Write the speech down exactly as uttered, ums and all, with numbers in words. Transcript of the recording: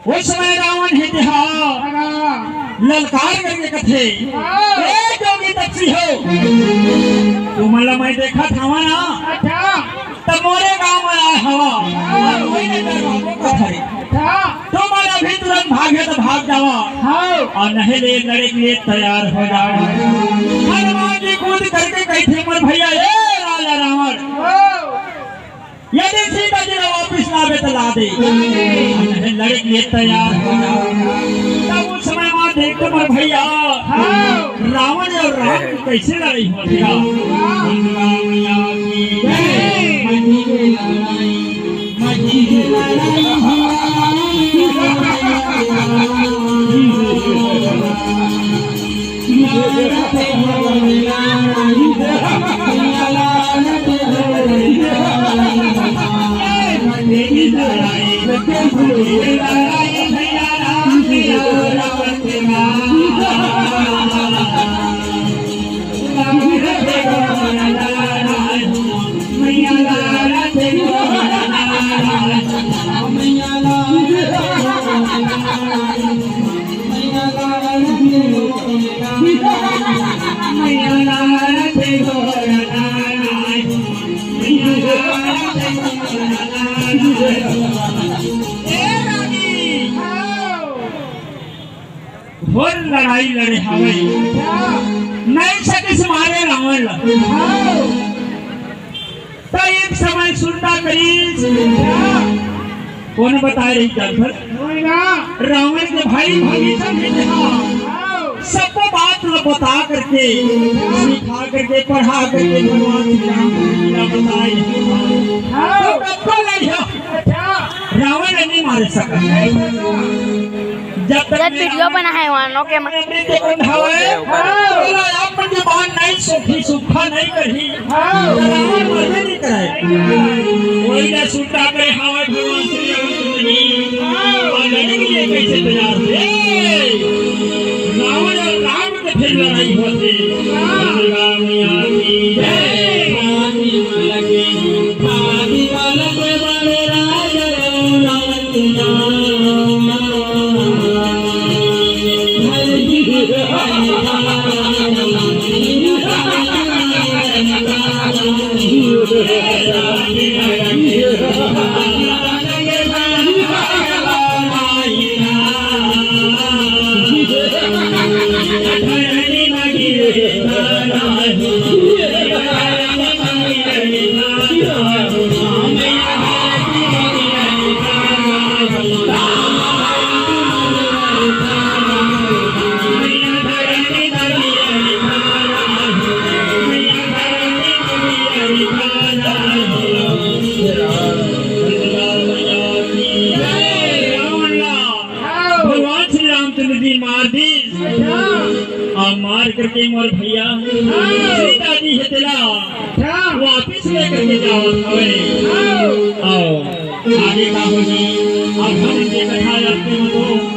ओ समय रावण हे तेहा ललकार करके कथे, "ए जोगी तपसी हो, तुमन ला मैं देखत हवं ना, अच्छा। त मोरे गांव म आय हवं, अउ कोई नहीं कर बाबू कथे। अच्छा। तुमन अभी तुरंत भागे त भाग जावा, हाँ। अउ नहीं ले लड़े के लिए तैयार हो जावा।" हनुमान जी कूद करके कथे, "मोर भैया, ए राजा रावण, हाँ। यदि सीता जी ला वापिस लाबे त ला दे, नहीं लड़े के लिए तैयार हो जावा।" तब उस समय वहाँ देखते, मोर भैया, हाँ। रावण अउ राम के कैसे लड़ाई होथे। घोर लड़ाई लड़े हवय, नहीं सकिस मारे रावण ला। त एक समय सुरता करिस। कोन बताय रहिस जानथस? रावण के भाई भगीरथ जी हा सबो बात ल बता करके, सिखा करके, पढ़ा करके भगवान श्री राम जी ला बताय रहिस। तो कतको लड़िहा, रावण ल नहीं मारे सकय। जब तक जब वीडियो बना है वहाँ, ओके, म- अमृत के कुंड हवय, ओला आप मन के बाण नहीं सूखही, सूखा नहीं करही। रावण मरबे नहीं करय। वही ला सुरता करे हवय भगवान श्री रामचंद्र जी। अउ लड़े के लिए कैसे तैयार हे? रावण अउ राम के फिर लड़ाई होथे। राम आगे जय। रावण ला भगवान श्री रामचंद्र जी मार दिस। अउ मार करके मोर भैया सीता जी हे तेला वापिस लेकर के जावत हवय। अउ आगे का होही, अब हमन के कथा अंत में तो